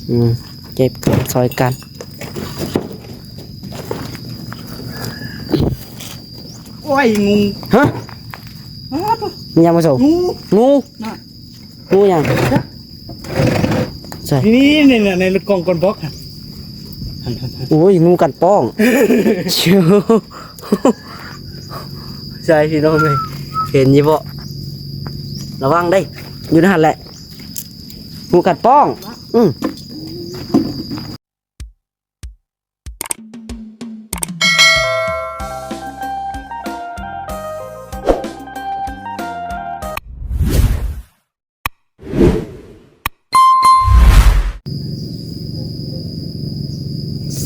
ອືມ ເກັບກັນ ຊ່ອຍກັນ. ໂອ້ຍ ງູ. ຮະ? ອ້າວ ມີຫຍັງມາໂຊ? ງູ ງູ. ນະ ງູຫຍັງ? ໃສ່ ນີ້ໆ ໃນ ໃນ ໃນກ່ອງກ້ອນບອກ. ໂອ້ຍ ງູກັນປ້ອງ. ໃຊ່ພີ່ນ້ອງເອີຍ ເຫັນຢູ່ບໍ່? ລະວັງເດ້ ຢູ່ໃນຫັ້ນແຫຼະ ງູກັນປ້ອງ. ອືມ.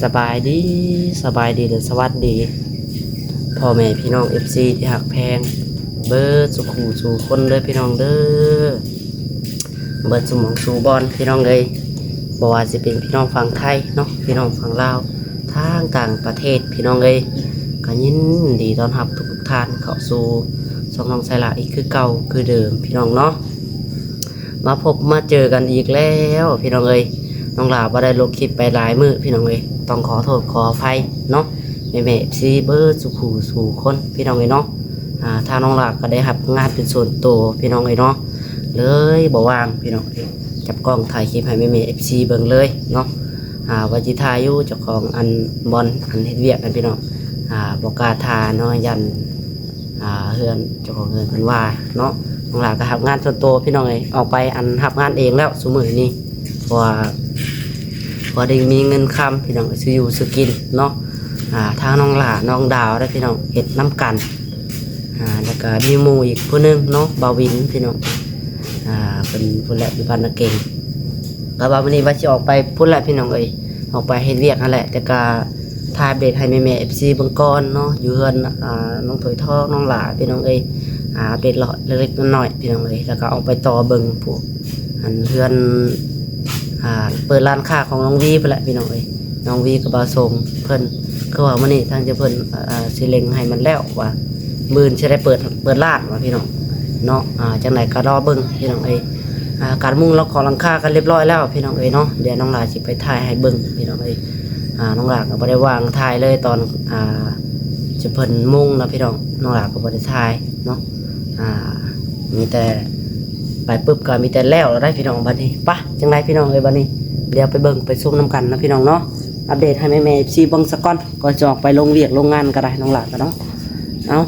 ສະບາຍດີ ສະບາຍດີ ແລະ ສະຫວັດດີ ພໍ່ແມ່ພີ່ນ້ອງ ເອັຟຊີ ທີ່ຮັກແພງເບິດສູ່ຄູ່ສູ່ຄົນເດີພີ່ນ້ອງເດີ. ເບິດສູ່ໝ່ອງສູ່ບ່ອນພີ່ນ້ອງເອີຍ ບໍ່ວ່າຊິເປັນພີ່ນ້ອງຝັ່ງໄທເນາະ ພີ່ນ້ອງຝັ່ງລາວ ທາງຕ່າງປະເທດພີ່ນ້ອງເອີຍ ກໍຍິນດີຕ້ອນຮັບທຸກໆທ່ານເຂົ້າສູ່ຊ່ອງນ້ອງໄຊລາອີກຄືເກົ່າຄືເດີມພີ່ນ້ອງເນາະ. ມາພົບມາເຈີກັນອີກແລ້ວພີ່ນ້ອງເອີຍ ນ້ອງຫຼ້າບໍ່ໄດ້ລົງຄລິບໄປຫຼາຍມື້ພີ່ນ້ອງເອີຍ ຕ້ອງຂໍໂທດຂໍອະໄພເນາະ ແມ່ໆ ເອັຟຊີ ເບິດສູ່ຄູ່ສູ່ຄົນພີ່ນ້ອງເອີຍເນາະ. ອາ ທາງນ້ອງຫຼ້າກໍໄດ້ຮັບງານເປັນສ່ວນໂຕພີ່ນ້ອງເອີຍເນາະ ເລີຍບໍ່ວ່າງພີ່ນ້ອງເອີຍ ຈັບກ້ອງຖ່າຍຄລິບໃຫ້ແມ່ໆ ເອັຟຊີ ເບິ່ງເລີຍເນາະ. ອາ ວ່າຊິຖ່າຍຢູ່ ເຈົ້າຂອງອັນບ່ອນອັນເຮັດວຽກນັ້ນພີ່ນ້ອງ ອາ ບໍ່ກ້າຖ່າຍເນາະ ຢ້ານ ອາ ເຮືອນ ເຈົ້າຂອງເຮືອນເພິ່ນວ່າເນາະ. ນ້ອງຫຼ້າກໍຮັບງານສ່ວນໂຕພີ່ນ້ອງເອີຍ ອອກໄປອັນຮັບງານເອງແລ້ວຊຸມື້ນີ້ ເພາະວ່າ ພໍໄດ້ມີເງິນຄຳພີ່ນ້ອງ ຊື້ຢູ່ຊື້ກິນເນາະ. ອາ ທາງນ້ອງຫຼ້າ ນ້ອງດາວເດ້ພີ່ນ້ອງ ເຮັດນຳກັນ. ອາ ແລ້ວກໍມີໝູ່ອີກຜູ້ໜຶ່ງເນາະ ບ່າວວິນພີ່ນ້ອງ ອາ ເພິ່ນພຸ້ນແຫຼະ ຢູ່ບ້ານນາເກັງ. ກໍວ່າມື້ນີ້ວ່າຊິອອກໄປພຸ້ນແຫຼະພີ່ນ້ອງເອີຍ ອອກໄປເຮັດວຽກຫັ້ນແຫຼະ ແຕ່ກໍຖ່າຍອັບເດດໃຫ້ແມ່ໆ ເອັຟຊີ ເບິ່ງກ່ອນເນາະ ຢູ່ເຮືອນ ອາ ນ້ອງຖອຍທອງ ນ້ອງຫຼ້າພີ່ນ້ອງເອີຍ. ອາ ອັບເດດເລາະເລັກໆນ້ອຍໆພີ່ນ້ອງເອີຍ ແລ້ວກໍອອກໄປຕໍ່ເບິ່ງຜູ້ ອັນເຮືອນ ອາ ເປີດຮ້ານຄ້າຂອງນ້ອງວີພຸ້ນແຫຼະພີ່ນ້ອງເອີຍ. ນ້ອງວີກັບບ່າວສົງເພິ່ນ ຄືວ່າມື້ນີ້ທາງເຈົ້າເພິ່ນ ອາ ຊິເລັ່ງໃຫ້ມັນແລ້ວວ່າ ມື້ອື່ນຊິໄດ້ເປີດ ເປີດຮ້ານວ່າພີ່ນ້ອງເນາະ. ອາ ຈັ່ງໃດກໍລໍເບິ່ງພີ່ນ້ອງເອີຍ. ອາ ການມຸງລັກຂອງຫຼັງຄາກໍລຽບຮ້ອຍແລ້ວພີ່ນ້ອງເອີຍເນາະ. ດຽວນ້ອງຫຼ້າຊິໄປຖ່າຍໃຫ້ເບິ່ງພີ່ນ້ອງເອີຍ. ອາ ນ້ອງຫຼ້າກໍບໍ່ໄດ້ວ່າງຖ່າຍເລີຍຕອນ ອາ ເຈົ້າເພິ່ນມຸງເນາະພີ່ນ້ອງ ນ້ອງຫຼ້າກໍບໍ່ໄດ້ຖ່າຍເນາະ. ອາ ມີແຕ່ໄປປຶບກໍມີແຕ່ແລ້ວແລ້ວໄດ໋ພີ່ນ້ອງ. ບັດນີ້ປະ ຈັ່ງໃດພີ່ນ້ອງເອີຍ ບັດນີ້ດຽວໄປເບິ່ງໄປຊົມນຳກັນເນາະພີ່ນ້ອງເນາະ. ອັບເດດໃຫ້ແມ່ໆ ເອັຟຊີ ເບິ່ງສາກ່ອນ ກ່ອນຈະອອກໄປລົງວຽກລົງງານກໍໄດ້ ນ້ອງຫຼ້າກໍເນາະ. ເອົາ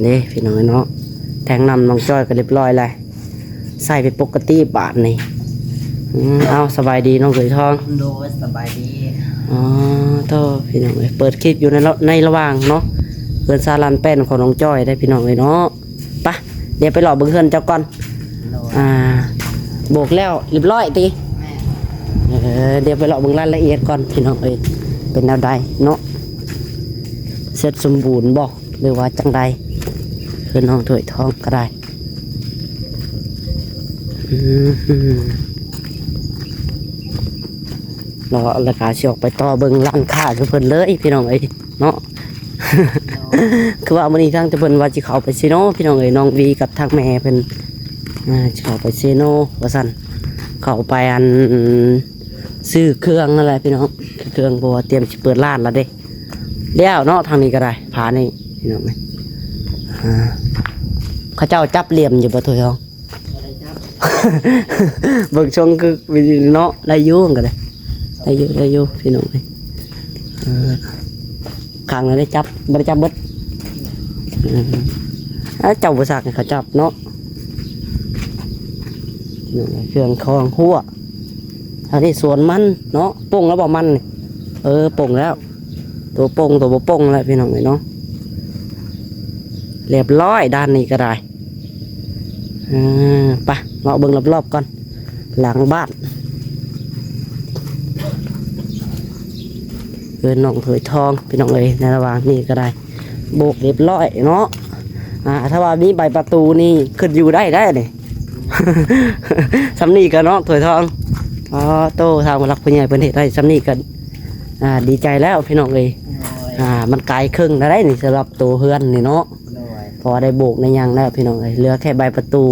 ເດ້ພີ່ນ້ອງເນາະ ແທງນ້ຳນ້ອງຈ້ອຍກໍລຽບຮ້ອຍແລ້ວ ໃສ່ເປັນປົກກະຕິບາດນີ້. ອືມ ເອົາ ສະບາຍດີນ້ອງເຂີຍທອງ. ໂດຍ ສະບາຍດີ. ອໍ ໂທ້ ພີ່ນ້ອງເອີຍ ເປີດຄລິບຢູ່ໃນ ໃນລະຫວ່າງເນາະ ເຮືອນຊານລານແປ້ນຂອງນ້ອງຈ້ອຍໄດ໋ພີ່ນ້ອງເອີຍເນາະ. ປະ ດຽວໄປເລາະເບິ່ງເຮືອນເຈົ້າກ່ອນ. ໂດຍ ອ່າ ໂບກແລ້ວລຽບຮ້ອຍຕິ? ແມ່ນ. ເອີ ດຽວໄປເລາະເບິ່ງລາຍລະອຽດກ່ອນພີ່ນ້ອງເອີຍ ເປັນແນວໃດເນາະ ເສັດສົມບູນບໍ່ ຫຼືວ່າຈັ່ງໃດ? ຄືນ້ອງຖ້ວຍທອງກໍໄດ້. ອືມ ເລາະແລ້ວກໍຊິອອກໄປຕໍ່ເບິ່ງຮ້ານຄ້າຢູ່ເພິ່ນເລີຍພີ່ນ້ອງເອີຍເນາະ. ຄືວ່າມື້ນີ້ທາງເຈົ້າເພິ່ນວ່າຊິເຂົ້າໄປເຊໂນພີ່ນ້ອງເອີຍ ນ້ອງວີກັບທາງແມ່ເພິ່ນ ອ່າ ຊິເຂົ້າໄປເຊໂນວ່າຊັ້ນ ເຂົ້າໄປອັນ ຊື້ເຄື່ອງນັ້ນແຫຼະພີ່ນ້ອງ ເຄື່ອງ ເພາະວ່າຕຽມຊິເປີດຮ້ານແລ້ວເດ້. ແລ້ວເນາະ ທາງນີ້ກໍໄດ້ ຜານີ້ພີ່ນ້ອງເອີຍ. ອ່າ ເຂົາເຈົ້າຈັບຫຼ່ຽມຢູ່ບໍ່ ຖ້ວຍທອງ? ບໍ່ໄດ້ຈັບ ເບິ່ງຊົງຄືເນາະ ໄດ້ຢູ່ ມັນກໍໄດ້ ໄດ້ຢູ່ ໄດ້ຢູ່ພີ່ນ້ອງເອີຍ. ເອີ ຂ້າງນັ້ນໄດ້ຈັບ ບໍ່ໄດ້ຈັບເບິດ. ເອີ ເຈົ້າບໍ່ຊັກໃຫ້ເຂົາຈັບເນາະ. ເຄື່ອງຄອງຫົວ ອັນນີ້ສວນມັນເນາະ. ປົ່ງແລ້ວບໍ່ມັນນີ້? ເອີ ປົ່ງແລ້ວ ໂຕປົ່ງ ໂຕບໍ່ປົ່ງແລ້ວພີ່ນ້ອງເອີຍເນາະ. ລຽບຮ້ອຍ ດ້ານນີ້ກໍໄດ້. ເອີ ໄປ ເລາະເບິ່ງລອບໆກ່ອນ ຫຼັງບ້ານ ເຮືອນນ້ອງຖ້ວຍທອງພີ່ນ້ອງເອີຍ. ໃນລະຫວ່າງນີ້ກໍໄດ້ ໂບກລຽບຮ້ອຍເນາະ. ອ່າ ຖ້າວ່າມີໃບປະຕູນີ້ຂຶ້ນຢູ່ໄດ້ ໄດ້ນີ້ ສ່ຳນີ້ກໍເນາະ ຖ້ວຍທອງ. ອໍ ໂຕ ທາງຜູ້ຫຼັກຜູ້ໃຫຍ່ເພິ່ນເຮັດໃຫ້ສ່ຳນີ້ກໍ ອ່າ ດີໃຈແລ້ວພີ່ນ້ອງເອີຍ. ໂດຍ ອ່າ ມັນກາຍເຄິ່ງແລ້ວໄດ໋ນີ້ ສຳລັບໂຕເຮືອນນີ້ເນາະ. ໂດຍ ເພາະວ່າໄດ້ໂບກໄດ້ຫຍັງແລ້ວພີ່ນ້ອງເອີຍ ເຫຼືອແຄ່ໃບປະຕູ.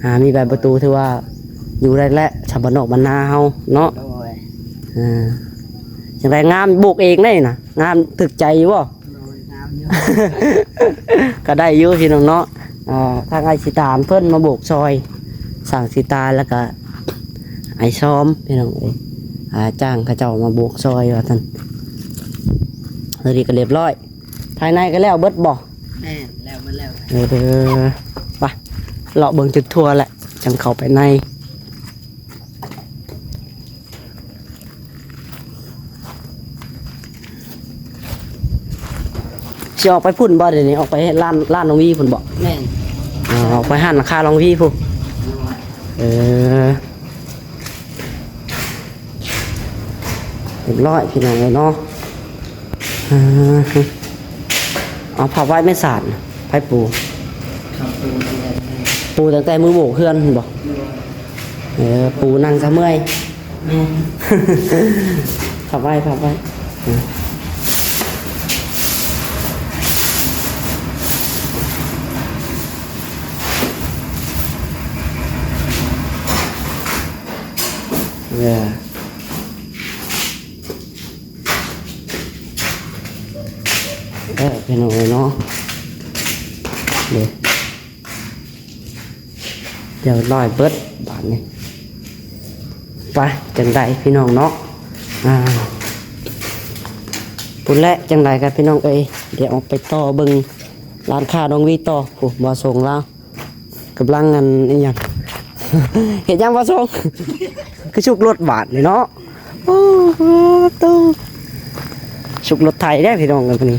ອ່າ ມີໃບປະຕູຖືວ່າ ຢູ່ໄດ້ແຫຼະ ຊາວບ້ານນອກບ້ານນາເຮົາເນາະ. ໂດຍ ເອີ ຈັ່ງໃດ ງາມ ໂບກເອງໄດ້ນະ ງາມ ຖືກໃຈຢູ່ບໍ່? ໂດຍ ງາມຢູ່ ກໍໄດ້ຢູ່ພີ່ນ້ອງເນາະ. ອ່າ ທາງອ້າຍສີຕາເພິ່ນມາໂບກຊ່ອຍ ຊ່າງສີຕາ ແລ້ວກໍອ້າຍຊອມ ພີ່ນ້ອງເອີຍ ອ່າ ຈ້າງເຂົາເຈົ້າມາໂບກຊ່ອຍວ່າຊັ້ນ. ຕົວນີ້ກໍລຽບຮ້ອຍ ພາຍໃນກໍແລ້ວເບິດບໍ່? ແມ່ນ ແລ້ວເບິດແລ້ວ. ເອີ ໄປ ເລາະເບິ່ງຈຸດທົ່ວແຫຼະ ຈັ່ງເຂົ້າໄປໃນ. ຊິອອກໄປພຸ້ນບໍ່ດຽວນີ້? ອອກໄປຮ້ານ ຮ້ານນ້ອງວີພຸ້ນບໍ່? ແມ່ນ. ອໍ ອອກໄປຮ້ານຄ້ານ້ອງວີພຸ້ນ. ໂດຍ ເອີ ຮຽບຮ້ອຍພີ່ນ້ອງເອີຍເນາະ. ເອີ ເອົາຜ້າໄວ້ແມ່ສາດ ໃຜປູ? ປູຕັ້ງແຕ່ມື້ໂບກເຮືອນພຸ້ນບໍ່? ເອີ ປູນັ່ງຊະເມື່ອຍ. ແມ່ນ ພັບໄວ້ ພັບໄວ້. ເອີ ເອີ ພີ່ນ້ອງເອີຍເນາະ ເດ້. ຮຽບຮ້ອຍເບິດບາດນີ້. ໄປ ຈັ່ງໃດພີ່ນ້ອງເນາະ ອ່າ ພຸ້ນແຫຼະ. ຈັ່ງໃດກໍພີ່ນ້ອງເອີຍ ດຽວອອກໄປຕໍ່ເບິ່ງຮ້ານຄ້ານ້ອງວີຕໍ່. ຜູ້ບ່າວສົງລາວກຳລັງ ອັນ ອີຫຍັງ ເຮັດຫຍັງບ່າວສົງ? ຄືຊຸກລົດບາດນີ້ເນາະ. ໂອ້ໂຫ ໂຕ ຊຸກລົດໄຖເດ້ພີ່ນ້ອງເອີຍ ນີ້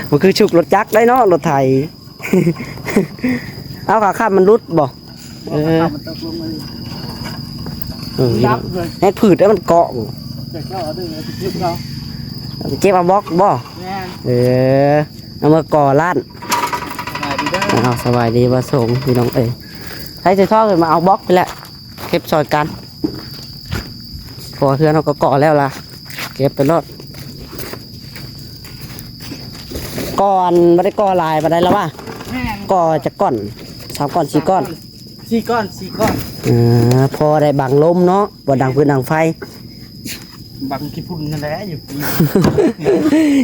ບໍ່ຄືຊຸກລົດຈັກໄດ໋ເນາະ ລົດໄຖ. ເອົາ ຂາຂ້າມມັນຫຼຸດບໍ່? ເອີ ເອີ ແຮດພືດແລ້ວມັນເກາະບໍ່? ເກັບເອົາບລັອກບໍ່? ແມ່ນ ເອີ ເອົາມາກໍ່ຮ້ານ. ສະບາຍດີເດີ. ອ້າວ ສະບາຍດີບ່າວສົງ ພີ່ນ້ອງເອີຍ. ໃຫ້ໃສ່ທໍ່ຂຶ້ນມາເອົາບລັອກນີ້ແຫຼະ ເກັບຊ່ອຍກັນ ເພາະວ່າເຮືອນເຮົາກໍກໍ່ແລ້ວລະ ເກັບໄປໂລດ. ກ່ອນ ບໍ່ໄດ້ກໍ່ຫຼາຍປານໃດລະຫວາ? ແມ່ນ ກໍ່ຈັກກ້ອນ? ສາມກ້ອນ ສີ່ກ້ອນ? ສີ່ກ້ອນ ສີ່ກ້ອນ. ເອີ ພໍໄດ້ບັງລົມເນາະ ບໍ່ດັງຟືນດັງໄຟ ບັງຂີ້ຝຸ່ນນັ້ນແຫຼະ ຢູ່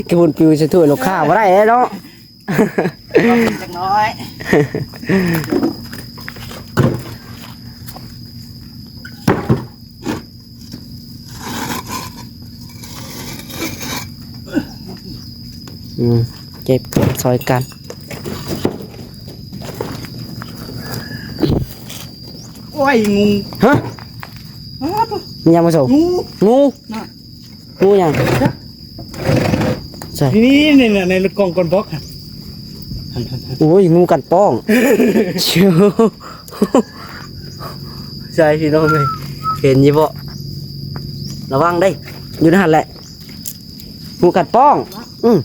ຂີ້ຝຸ່ນປິວໃສ່ຖ້ວຍລູກຄ້າບໍ່ໄດ້ເນາະ. ລອງເບິ່ງຈັກໜ້ອຍ. ອືມ ເກັບ ເກັບຊ່ອຍກັນ. ໂອ້ຍ ງູ. ຮະ? ອ້າວ ມີຫຍັງມາໂຊ? ງູ ງູ. ນະ ງູຫຍັງ? ໃສ່ ນີ້ ໃນ ໃນ ໃນກອງກ້ອນບລັອກຫັ້ນ. ໂອ້ຍ ງູກັດປ້ອງ. ໃສ່ພີ່ນ້ອງເອີຍ ເຫັນຢູ່ບໍ່? ລະວັງເດ້ ຢູ່ໃນຫັ້ນແຫຼະ ງູກັດປ້ອງ. ອືມ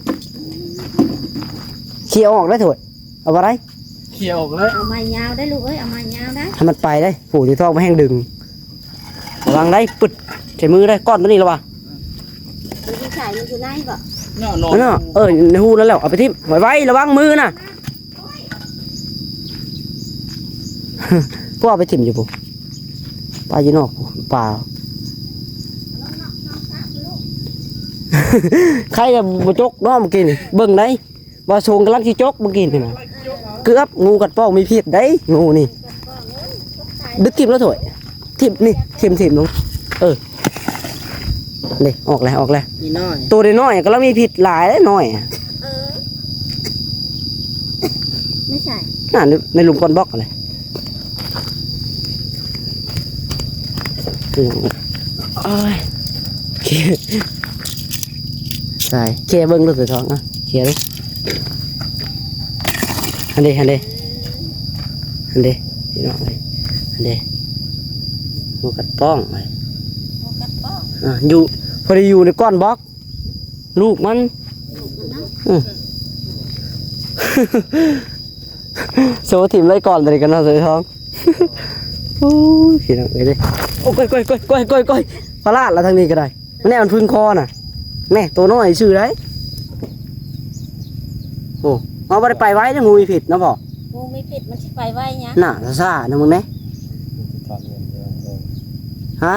ເຄຍອອກໄດ້ໂທດ. ເອົາບໍ່ໄດ້ ເຄຍອອກເລີຍ. ເອົາໄມ້ຍາວໄດ້ລູກເອີຍ ເອົາໄມ້ຍາວໄດ້ ໃຫ້ມັນໄປໄດ້. ຜູ້ທີ່ທ້ອງມັນແຮງດຶງ ລະວັງໄດ້ ປຶດໃສ່ມືໄດ້. ກ້ອນຕົວນີ້ລະຫວາ? ມັນຢູ່ໃສ? ມັນຢູ່ໃນບໍ່? ເນາະ ເນາະ ເອີ ໃນຮູນັ້ນແຫຼະ. ເອົາໄປຖິ້ມໄວໆ ລະວັງມືນະ. ພວກເອົາໄປຖິ້ມຢູ່ພຸ້ນ ປາຢູ່ນອກພຸ້ນ ປາ. ໃຄແຕ່ບໍ່ຈົກເນາະ ເມື່ອກີ້ນີ້ ເບິ່ງໄດ໋. ບ່າວສົງກຳລັງຊິຈົກເມື່ອກີ້ນີ້ນະ ເກືອບ. ງູກັດປ້ອງມີພິດໄດ໋ ງູນີ້. ດຶກຖິ້ມແລ້ວໂທດ ຖິ້ມນີ້ ຖິ້ມ ຖິ້ມລົງ. ເອີ ນີ້ ອອກແລ້ວ ອອກແລ້ວ. ໂຕນ້ອຍໆ ກຳລັງມີພິດຫຼາຍເດ້ ນ້ອຍ. ເອີ ໃນໃສ? ນັ້ນ ໃນ ໃນຫຼຸມກ້ອນບລັອກຫັ້ນແຫຼະ. ໂອ້ຍ ໃສ່ ເຄຍເບິ່ງລູກ ຕົວທອງ ເຄຍລູກ. ຫັ້ນເດ້ ຫັ້ນເດ້ ຫັ້ນເດ້ ພີ່ນ້ອງເອີຍ ຫັ້ນເດ້. ຫົວກັດປ້ອງ ຫົວກັດປ້ອງ ອ່າ ຢູ່ ພໍດີຢູ່ໃນກ້ອນບລັອກ ລູກມັນ. ອື ໂຊຖິ້ມໄວ້ກ່ອນ ຕົວນີ້ກໍນອນໃສ່ທ້ອງ. ໂອ້ຍ ພີ່ນ້ອງເອີຍເດ້. ໂອ້ຍ ກ້ອຍໆໆໆໆ ພາລາດລະທາງນີ້ກໍໄດ້. ແນວມັນພຶງຄໍນະ ແນ່ ໂຕນ້ອຍຊື່ໄດ໋. ໂອ້ ເຮົາບໍ່ໄດ້ໄປໄວເດ້ ງູມີພິດເນາະພໍ່. ງູມີພິດມັນຊິໄປໄວຫຍັງ ໜ້າຊ້າໆນະ ມຶງແນ່. ທາດເງິນທາດທອງ ຮະ?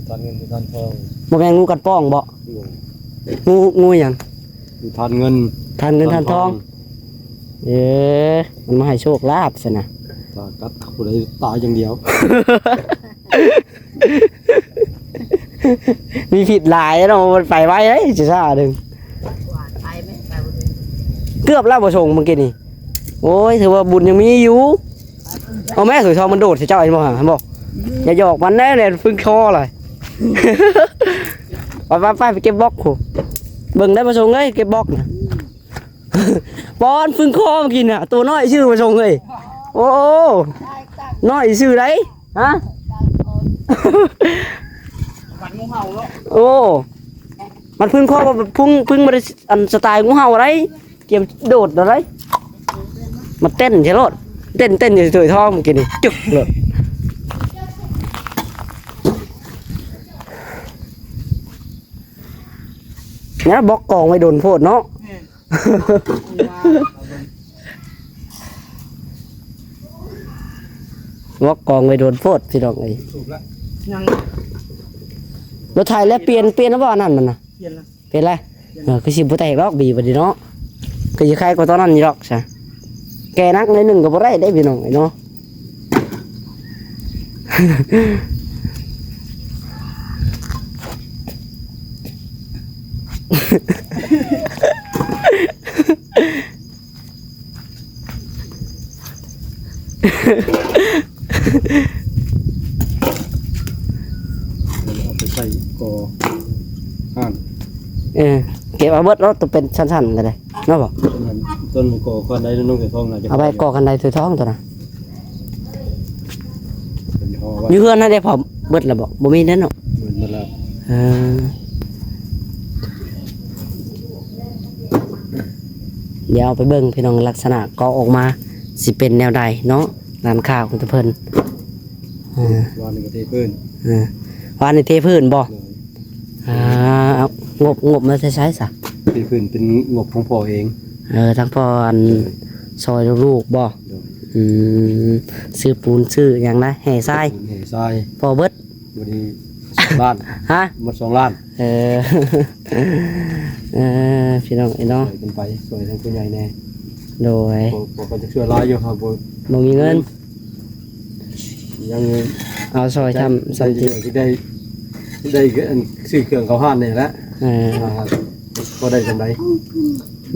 ທາດເງິນທາດທອງ ບໍ່ແມ່ນງູກັດປ້ອງບໍ? ໂດຍ ງູ ງູຫຍັງ? ທາດເງິນ ທາດເງິນທາດທອງ ທາດທອງ ເອີ ມັນມາໃຫ້ໂຊກລາບຊັ້ນນະ ຖ້າກັດຜູ້ໃດຕາຍຢ່າງດຽວ ມີພິດຫຼາຍເນາະ ມັນໄປໄວເດ້ ຊິຊ້າໜຶ່ງ ເກືອບແລ້ວບໍ່ສົ່ງເມື່ອກີ້ນີ້ ໂອ້ຍ ຖືວ່າບຸນຍັງມີຢູ່ ເອົາແມ່ ສວຍທອງມັນໂດດໃສ່ເຈົ້າ ເຫັນບໍ່ຫະ ເຫັນບໍ່? ຢ່າຫຍອກມັນແນ່ ແລ່ນຟຶ້ງຄໍລະ ໄປໆໆ ໄປເກັບບລັອກພຸ້ນ ເບິ່ງໄດ້ບໍ່ຊົງເອີຍ ເກັບບລັອກນະ ປອນຟຶ້ງຄໍເມື່ອກີ້ນະ ໂຕນ້ອຍຊື່ບໍ່ຊົງເອີຍ ໂອ້ ນ້ອຍຊື່ໃດ ຮະ ມັນງູເຫົ່າເນາະ ໂອ້ ມັນຟຶ້ງຄໍ ຟຶ້ງ ຟຶ້ງບໍ່ໄດ້ ອັນ ສະໄຕງູເຫົ່າໃດ ກຽມໂດດເອົາໄດ໋ ມາເຕັ້ນໃສ່ໂລດ ເຕັ້ນ ເຕັ້ນຢູ່ຖ້ວຍທອງເມື່ອກີ້ນີ້ ຈຶກໂລດ ແນວບລັອກກອງໄວ້ດົນໂພດເນາະ ແມ່ນ ບລັອກກອງໄວ້ດົນໂພດ ພີ່ນ້ອງເອີຍ ຍັງ ລົດໄຖແລ້ວ ປ່ຽນ ປ່ຽນແລ້ວບໍ່ ອັນນັ້ນມັນນະ ປ່ຽນແລ້ວ ເປັນໄລ? ເອີ ຄືຊິບໍ່ແຕກດອກບີບັດນີ້ເນາະ ຄືຊິໄຄກວ່າຕອນນັ້ນຢູ່ດອກຊະ ແກ່ໜັກໜ້ອຍໜຶ່ງກໍບໍ່ໄດ້ເດ້ພີ່ນ້ອງເອີຍເນາະ ເອົາໄປໃສ່ກໍຮ້ານ ເອີ ເກັບເອົາເບິດໂລດ ໂຕເປັນຊັ້ນໆກໍໄດ້ເນາະ ບໍ່ ຕົ້ນກໍຄັນໄດ ນ້ອງເສືອທອງນະ ເອົາໄວ້ກໍຄັນໄດເສືອທອງໂຕນະ ເອົາໄວ້ ຢູ່ເຮືອນຫັ້ນເດ້ພໍ່ ເບິດແລ້ວບໍ່ ບໍ່ມີແລ້ວເນາະ ເບິດ ເບິດແລ້ວ ເອີ ດຽວໄປເບິ່ງພີ່ນ້ອງ ລັກສະນະກໍອອກມາຊິເປັນແນວໃດເນາະ ຮ້ານຄ້າຂອງເພິ່ນ ເອີ ວານນີ້ກໍເທພື້ນ ເອີ ວານນີ້ເທພື້ນບໍ່? ໂດຍ ອ່າ ເອົາ ງົບ ງົບມາແຕ່ໃສຊະ? ເທພື້ນເປັນງົບຂອງພໍ່ເອງ ເອີ ທາງພໍ່ອັນ ໂດຍ ຊ່ອຍລູກໆບໍ່? ໂດຍ ອືມ ຊື້ປູນຊື້ຫຍັງນະ ແຮ່ຊາຍ ປູນແຮ່ຊາຍ ພໍເບິດ ບັດນີ້ສອງລ້ານ ຮະ? ໝົດສອງລ້ານ ເອີ ເອີ ພີ່ນ້ອງເອີຍເນາະ ຊ່ອຍກັນໄປ ຊ່ອຍທາງຜູ້ໃຫຍ່ແດ່ ໂດຍ ພໍ ພໍກໍຈະຊ່ວຍຫຼາຍຢູ່ ເຮົາບໍ່ ບໍ່ມີເງິນ ຍັງ ເອົາຊ່ອຍທຳ ໄດ້ ສ່ຳທີ່ ໄດ້ ໄດ້ ໄດ້ ອັນ ຊື້ເຄື່ອງເຂົ້າຮ້ານນີ້ແຫຼະ ເອີ ອ່າ ພໍໄດ້ສ່ຳໃດ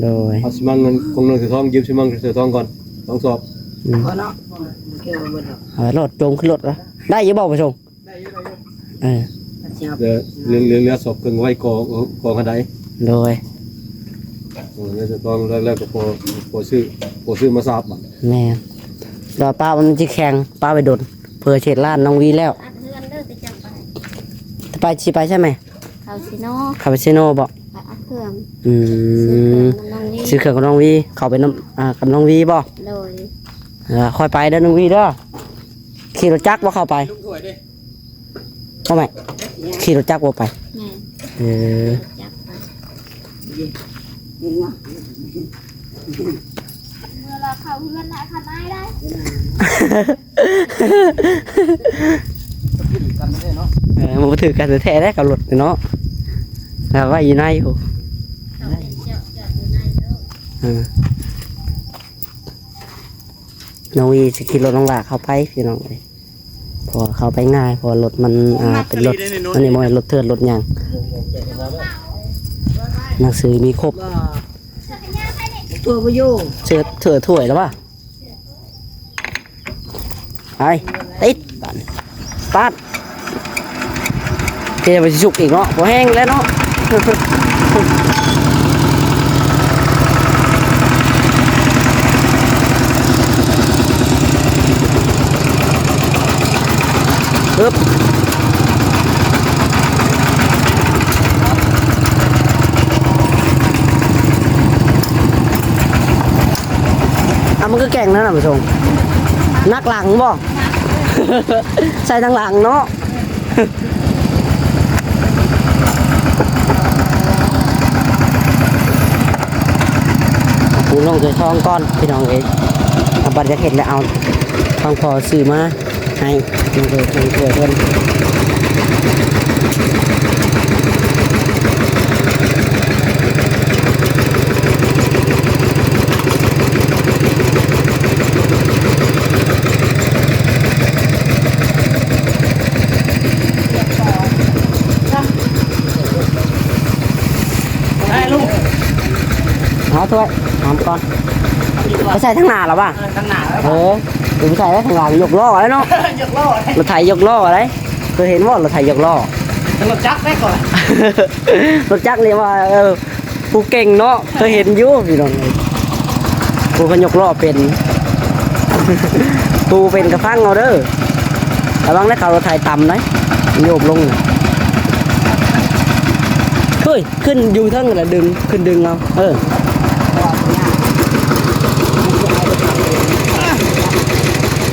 ໂດຍ ເອົາຊິມາເງິນຂອງນ້ອງເສືອທອງ ຢືມຊິມາເງິນເສືອທອງກ່ອນ ສອງສອບ ອືມ ພໍເນາະ ເອົາໂລດ ໂຈງຂຶ້ນລົດ ໄດ້ຢູ່ບໍ່ປະສົງ? ໄດ້ຢູ່ ໄດ້ຢູ່ ເອີ ເຫຼືອ ເຫຼືອ ເຫຼືອສອບເຄິ່ງໄວ້ກໍ ກໍຄັນໃດ ໂດຍ ເອີ ແລ້ວຈະຕ້ອງ ແລ້ວ ແລ້ວກໍພໍ ພໍຊື້ ພໍຊື້ມາສາບບັດ ແມ່ນ ແລ້ວປ້າມັນຊິແຂງ ປ້າໄປດົນ ເພື່ອເຮັດຮ້ານນ້ອງວີແລ້ວ ອັດເຮືອນເດີ ໄປ ຊິໄປໃສແມ່? ເຂົ້າຊີໂນ ຄາປູຊິໂນບໍ? ໄປອັດເຄື່ອງ ອືມ ຊື້ເຄື່ອງກັບນ້ອງວີ ຊື້ເຄື່ອງກັບນ້ອງວີ ເຂົ້າໄປນຳ ອ່າ ກັບນ້ອງວີບໍ? ໂດຍ ເອີ ຄ່ອຍໄປເດີນ້ອງວີເດີ ຂີ່ລົດຈັກບໍ່ເຂົ້າໄປ? ເອົາແມ່ ຂີ່ລົດຈັກບໍ່ໄປ? ແມ່ນ ເອີ ຈັກໄປ ເຫັນບໍ່? ເມື່ອລາວເຂົ້າເຮືອນນະ ຄັນນາຍໄດ້ ເອີ ມັນບໍ່ຖືກກັນແທ້ໆເດ້ກັບລົດເນາະ ລາວໄວ້ຢູ່ໃນພຸ້ນ ເອີ ນ້ອງວີຊິຂີ່ລົດນ້ອງຫຼ້າເຂົ້າໄປ ພີ່ນ້ອງເອີຍ ເພາະວ່າເຂົ້າໄປງ່າຍ ເພາະວ່າລົດມັນ ອ່າ ເປັນລົດ ອັນນີ້ບໍ່ແມ່ນລົດເຖື່ອນລົດຫຍັງ ໜັງສືມີຄົບ ເສື້ອ ເສື້ອຖ້ວຍແລ້ວວະ ໄປ ຕິດບາດນີ້ ຕັດ ເທໄປຊິສຸກອີກເນາະ ບໍ່ແຫ້ງແລ້ວເນາະ ເອີບ ອ່ະ ມັນຄືແກ່ງນັ້ນນະ ຜູ້ຊົມ ໜັກຫຼັງບໍ່? ໃສ່ທາງຫຼັງເນາະ ປູນລົງເທື່ອທອງກ່ອນ ພີ່ນ້ອງເອີຍ ເອົາບັດຢາກເຮັດແລ້ວ ເອົາທາງພໍ່ຊື້ມາ ໃຫ້ນ້ອງເອີຍເພິ່ນຊ່ວຍເພິ່ນ. ໄດ້ລູກ ເອົາຖ້ວຍ ຫາມກ່ອນ ໄປໃສ່ທາງໜ້າລະວະ? ເອີ ທາງໜ້າລະ ເອີ ໄປໃສ່ໄວ້ທາງຫຼັງ ຍົກລໍ້ແລ້ວເນາະ ຍົກລໍ້ ລົດໄຖຍົກລໍ້ໄດ໋ ເຄີຍເຫັນບໍ່ ລົດໄຖຍົກລໍ້? ລົດຈັກໄດ້ກ່ອນ ລົດຈັກນີ້ວ່າ ເອີ ຜູ້ເກັ່ງເນາະ ເຄີຍເຫັນຢູ່ພີ່ນ້ອງເອີຍ ຜູ້ເຂົາຍົກລໍ້ເປັນ ຜູ້ເປັນກະຟັງເອົາເດີ ລະວັງເດີ ເຂົາລົດໄຖຕ່ຳໄດ໋ ໂຍບລົງ ເຮີ້ຍ ຂຶ້ນຢູ່ເທິງລະດຶງ ຂຶ້ນດຶງເອົາ ເອີ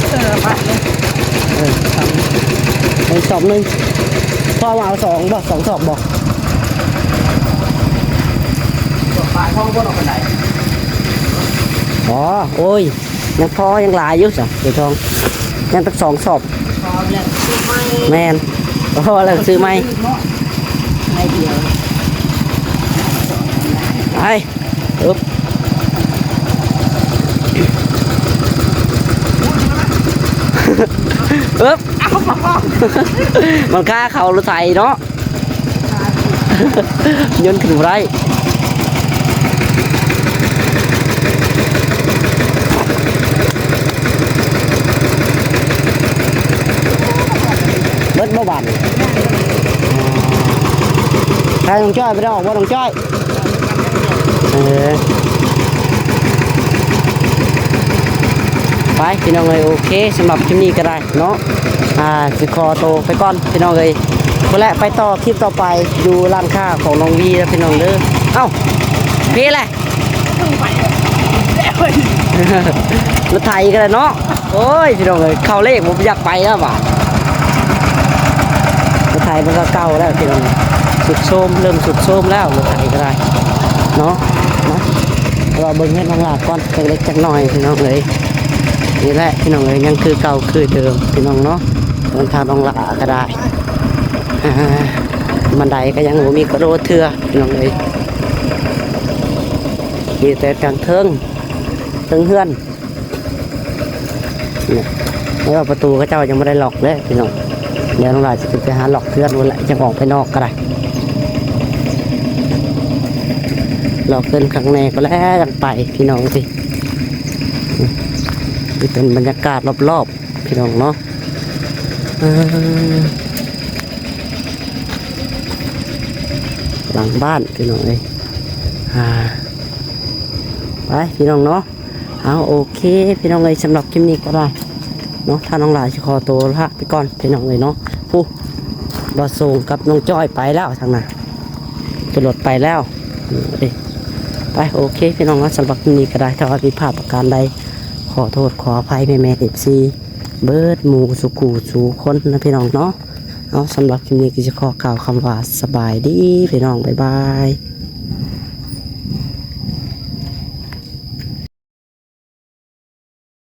ເອີ ໄປເລີຍ ເອີ ເອົາສອບໜຶ່ງ ພໍ່ວ່າເອົາສອງບໍ່ ສອງສອບບໍ່? ປາຍທ້ອງບໍ່ອອກປານໃດ ອໍ ໂອ້ຍ ຍັງພໍ ຍັງຫຼາຍຢູ່ຊະ ເສືອທອງ ຍັງຕັ້ງສອງສອບ ພໍແລ້ວຊື້ໃໝ່ ແມ່ນ ພໍແລ້ວຊື້ໃໝ່ ໃບດຽວ ໄປ ອຶບ ອຶບ ມັນຄາເຂົ້າລົດໄຖເນາະ. ຍົນຂຶ້ນບໍ່ໄດ້ ເບິດບໍ່ບາດນີ້? ໃຫ້ນ້ອງຈ້ອຍໄປເດີ ອອກບໍ່ນ້ອງຈ້ອຍ? ເອີ ໄປພີ່ນ້ອງເອີຍ ໂອເຄ ສຳລັບຄລິບນີ້ກໍໄດ້ເນາະ ອ່າ ຊິຂໍໂຕໄປກ່ອນພີ່ນ້ອງເອີຍ ພຸ້ນແຫຼະ ໄປຕໍ່ຄລິບຕໍ່ໄປຢູ່ຮ້ານຄ້າຂອງນ້ອງວີເດີພີ່ນ້ອງເດີ. ເອົ້າ ເພແຫຼະ ລົດໄຖກໍໄດ້ເນາະ. ໂອ້ຍ ພີ່ນ້ອງເອີຍ ເຂົ້າເລກບໍ່ຢາກໄປແລ້ວບາດ ລົດໄຖມັນກໍເກົ່າແລ້ວພີ່ນ້ອງ ຊຸດໂຊມ ເລີ່ມຊຸດໂຊມແລ້ວ ລົດໄຖກໍໄດ້ເນາະ ເນາະ ແຕ່ວ່າເບິ່ງເຮືອນນ້ອງຫຼ້າກ່ອນ ຈັກເລັກຈັກນ້ອຍພີ່ນ້ອງເອີຍ. ນີ້ແຫຼະພີ່ນ້ອງເອີຍ ຍັງຄືເກົ່າຄືເດີມພີ່ນ້ອງເນາະ ເຮືອນທາງນ້ອງຫຼ້າກໍໄດ້ ອ່າ ບັນໄດກໍຍັງບໍ່ມີກະໂດດເທື່ອພີ່ນ້ອງເອີຍ ມີແຕ່ທາງເທິງ ເທິງເຮືອນ. ນີ້ ແຕ່ວ່າປະຕູເຂົາເຈົ້າຍັງບໍ່ໄດ້ລັອກເດ້ພີ່ນ້ອງ ດຽວນ້ອງຫຼ້າຊິຂຶ້ນໄປຫາລັອກເຮືອນພຸ້ນແຫຼະ ຈັ່ງອອກໄປນອກກໍໄດ້ ລັອກເຮືອນຂ້າງໃນກໍແລ້ວຈັ່ງໄປພີ່ນ້ອງເອີຍ. ນີ້ເປັນບັນຍາກາດລອບໆ ພີ່ນ້ອງເນາະ ເອີ ຫຼັງບ້ານພີ່ນ້ອງເອີຍ ອ່າ ໄປພີ່ນ້ອງເນາະ. ເອົາ ໂອເຄພີ່ນ້ອງເອີຍ ສຳລັບຄລິບນີ້ກໍໄດ້ເນາະ ທາງນ້ອງຫຼ້າຊິຂໍໂຕລາໄປກ່ອນພີ່ນ້ອງເອີຍເນາະ. ຜູ້ ບ່າວໂສງກັບນ້ອງຈ້ອຍໄປແລ້ວທາງນັ້ນ ຂຶ້ນລົດໄປແລ້ວ ເອີ ໄປ ໂອເຄພີ່ນ້ອງເນາະ ສຳລັບຄລິບນີ້ກໍໄດ້ ຖ້າວ່າຜິດພາດປະການໃດ ຂໍໂທດຂໍອະໄພແມ່ໆ ເອັຟຊີ ເບິດໝູ່ສູ່ຄູ່ສູ່ຄົນນະພີ່ນ້ອງເນາະ. ເອົາ ສຳລັບຄລິບນີ້ກໍຊິຂໍກ່າວຄຳວ່າ ສະບາຍດີພີ່ນ້ອງ ບາຍບາຍ.